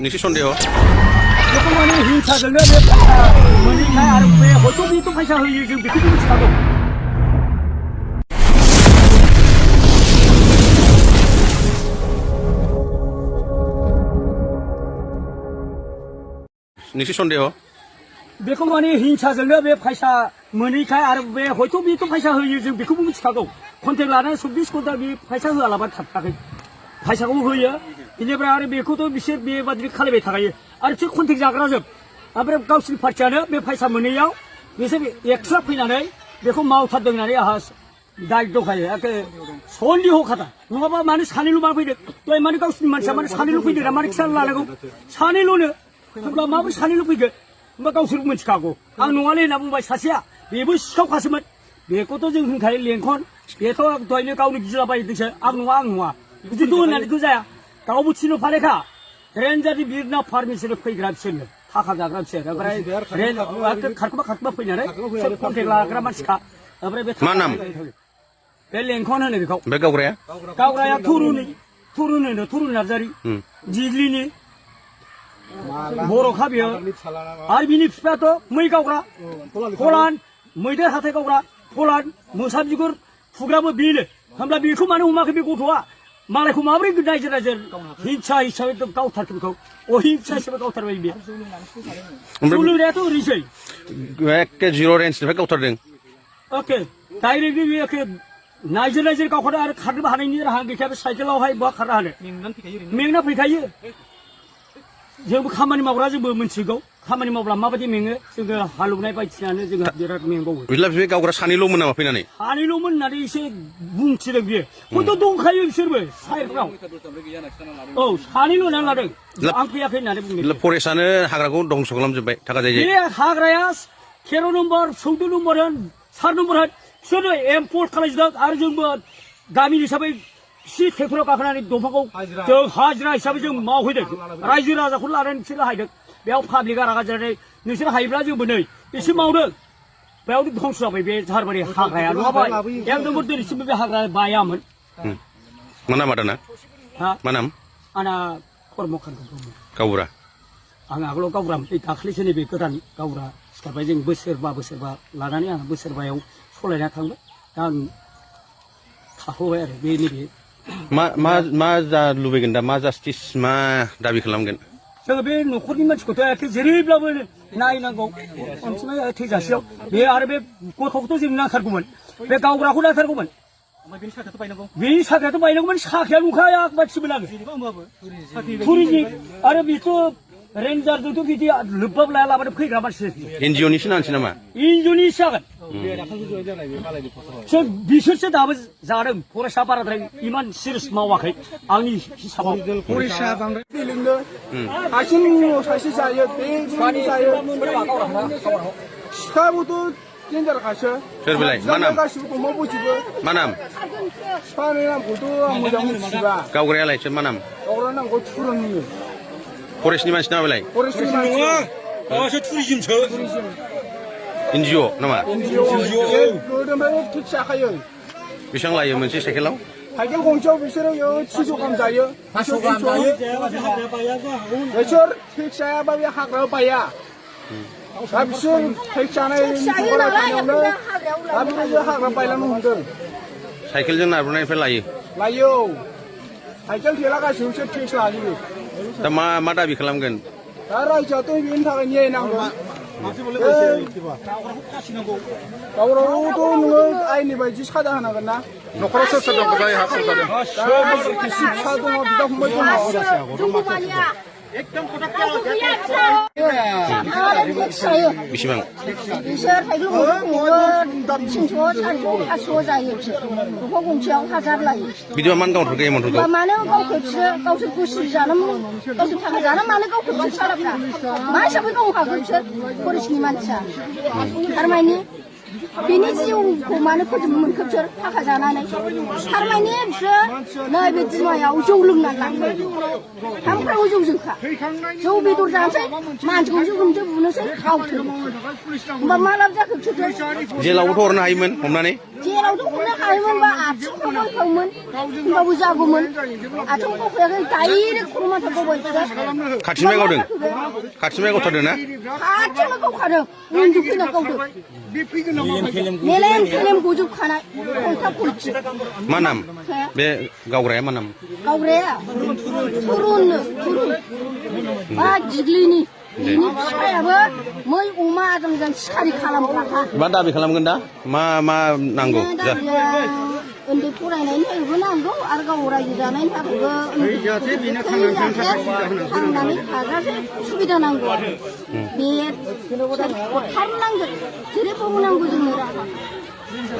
नोंसोर सन्देह बेखौ माने हिंसाजोंनो बे मोनैखाय आरो बे हयथ' बेथ' फैसा होयो जों बेखौबो मिथिखागौ नोंसोर सन्देह बेखौ माने हिंसाजोंनो बे फैसा मोनैखाय आरो बे हयथ' बेथ' फैसा होयो जों बेखौबो मिथिखागौ कन्टेक्ट लानानै 24 घन्टा बे फैसा होआलाबानो थाथाराखै फैसाखौ होयो बेनिफ्राय आरो बेखौथ' बिसोर बेबादि खालामबाय थाखायो आरो बिसोर कन्टेक्ट जाग्राजोब ओमफ्राय गावसिनि पार्टियानो बे फैसा मोनैयाव बिसोर एक्सट्रा फैनानै बेखौ मावथारदों होननानै आंहा दाय दंखायो एखे सन्देह खाथा नङाबा मानो सानैल' मा फैदों दहाय माने गावसिनि मानसिया माने सानैल' फैदों ना माने खिथाना लानांगौ सानैल'नो होनब्ला माबोरै सानैल' फैगोन होनबा गावसोर मिथिखागौ आं नङालै होनना बुंबाय सासेया बेबो सिखावखासोमोन बेखौथ' जों होनखायो लेंखन बेथ' दहायनो गावनो गिलाबायदोंसो आं नङा बिदिथ' होननानैथ' जाया गावबो थिनहरफानायखा रेन्जारनि बिरना पारमिसन फैग्रा बिसोरनो थाखा जाग्रा बिसोर ओमफ्राय खारखोमा फैनानै कन्टेक्ट लाग्रा मानसिखा ओमफ्राय बे मा नाम बे लेंखन होनो बेखौ ओमफ्राय गावग्राया थुरुन नार्जारि दिग्लिनि बर'खा बेयो आरो बिनि बिफायाथ' मै गावग्रा फलान मैदेर हाथाय गावग्रा फलान मोसा बिगुर फुग्राबो बेनो होमब्ला बेखौ मानो हमाखै बे गथ'आ मालायखौ माबोरै रायजो हिंसा हिसाबै गावथारखो बेखौ अहिंसा हिसाबै गावथारबाय बे सोलोंनायाथ' ओरैसै एखे जिर' रेन्जनिफ्राय गावथारदों अके डाइरेक्टलि बे एखे नायजोर गावखादों आरो खारनोबो हानायनि राहा गैखाया बे साइकेलावहाय बहा खारनो हानो मेंना फैखायो जोंबो खामानि मावग्रा जोंबो मिथिगौ खामानि मावब्ला माबायदि मेङो जोङो हालेवनाय बायदिसिनानो जोंहा बिराद मेंबावो बिदिब्ला बे गावग्रा सानैल'मोन नामा फैनानै सानैल'मोन होननानै एसे बुंथिदों बियो हयथ' दंखायो बिसोरबो साइडफ्राव औ सानैल' होननानै लादों आं फैयाखै होननानै बुंदों फरेस्टआनो हाग्राखौ दंस' खालामजोब्बाय थाखा जायो बे हाग्राया 13 नम्बर 14 नम्बर होन 4 नम्बर होन बिसोरो एम्पर्ट खालामजोबदों आरो जोंबो गामि हिसाबै एसे ट्रेक्टराव गाखोनानै दंफांखौ जों हाजिरा हिसाबै जों मावहैदों रायजो राजाखौ लानानै बिसोरो हायदों बेयाव पाब्लिकआ रागा जोंनानै नोंसोर हायोब्ला जोंबो नै एसे मावदों बेयाव धंस जाबाय बे झारबारि हाग्राया नङाबा एकदमबो दिनैसिमबो बे हाग्राया बायामोन मा नाम आदाना मा नाम आंना कर्मकान्त गावबुरा आं आगोलाव गावबुरामोन दाख्लैसो नैबे गोदान गावबुरा सिखारबाय जों बोसोरबा लानानै आं बोसोरबायाव सलायना थांबाय दा आं थाथ'बाय आरो बे नैबे मा जा लुबैगोन दा मा जास्टिस मा दाबि खालामगोन जोङो बे न'खरनि मानसिखौथ' एखे जेरैब्लाबो नायनांगौ अनसुमै थैजासेयाव बे आरो बे गथ'खौथ' जों नांथारगौमोन बे गावग्राखौ नांथारगौमोन बेनि साख्रियाथ' बायनांगौमोन साख्रिया नुखाया बाथिमोन आङो थुरिनि आरो बेथ' रेन्जारजोंथ' बिदि लोब्बाब लायालाबानो फैग्रा मानसि एनजिअनिसो नानसै नामा एनजिअनिसो जागोन बिसोरसो दाबो जादों फरेस्टआ बाराद्राय इमान सिरियास मावाखै आंनि हिसाबाव फरेस्टआ बांद्राय गेलेनो हारसिं सासे जायो बे जायो सिखाबोथ' डेन्जारखासो सोर बेलाय मा नाम गासिबो गमा बयजोबो मा नाम सिखानि नामखौथ' आं मोजां मिथिजोबा गावग्रायालाय सोर मा नाम गावग्रा नामखौ थुरुन होनो फरेस्टनि मानसि नामा बेलाय फरेस्टनि मानसि माबासो टुरिजिमसो एनजिअ नामा गोदोनिफ्रायनो टेक्स जाखायो बेसेबां लायो मोनसे साइकेलाव साइकेल गंसेयाव बिसोरो 600 गाहाम जायो बिसोर टेक्स जायाबा बे हाग्रायाव बाया दा बिसोर टेक्स जानायनि थानायावनो दा बेबायदि हाग्रा बायलांनो हमदों साइकेलजों नारब्रनायनिफ्राय लायो साइकेल थेला गासिबो बिसोर टेक्स लाजोबो दा मा दाबि खालामगोन दा रायजोआथ' बेनि थाखाय न्याय नांगौ गावरावथ' नोङो आयेननि बायदि साजा होनांगोन ना न'खराव सोर दं जाय हा सोर जादों फिसा दङ बिदा फंबाय दङ बेसेबां बिसोर साइकेल गंसे 300 400 जायो बिसोर न'खर गंसेयाव 1000 लायो बिदिबा मानो गावथारखो एमाउन्टखौ मानो गावखौ गावसोर गोसो जानो गावसोर थाखा जानो मानो गावखौ सालाफ्रा मा हिसाबै गावखागोन बिसोर फरेस्टनि मानसिया थारमाने बेनि जिउखौ मानो फोजोबनो मोनखो बिसोर थाखा जानानै थारमाने बिसोर नैबे दिमायाव जौ लोंनानै लांबाय सामफ्रामबो जौजोंखा जौ बेदर जानोसै मानसिखौ जौजोंसो बुनोसै गावथों होमबा मा लाब जाखो बिसोर जेलावबोथ' हरनो हायोमोन हमनानै जेरावथ' हरनो हायोमोनबा आथिंखौ गयखावमोन होमबाबो जागौमोन आथिंखौ गयखायाखै डाइरेक्ट खर' माथा गबायसो खाथिनिफ्राय गावदों खाथिनिफ्राय गावथारदों ना खाथियावनो गावखादों उन्दु फैना गावदों मेलेम फेलेम गजोबखानाय खंथा खलथि मा नाम बे गावग्राया मा नाम गावग्राया थुरुननो थुरुन मा दिग्लिनि बिनि फिसायाबो मै अमा आजां सिखारि खालामग्राखा मा दाबि खालामगोन दा मा मा नांगौ उन्दै फरायनायनि थाखायबो नांगौ आरो गाव रायजो जानायनि थाखायबो थांनानै थाजासे सुबिदा नांगौ आरो बे हरथारनांगोन जेरैबाबो नांगौ जोंनो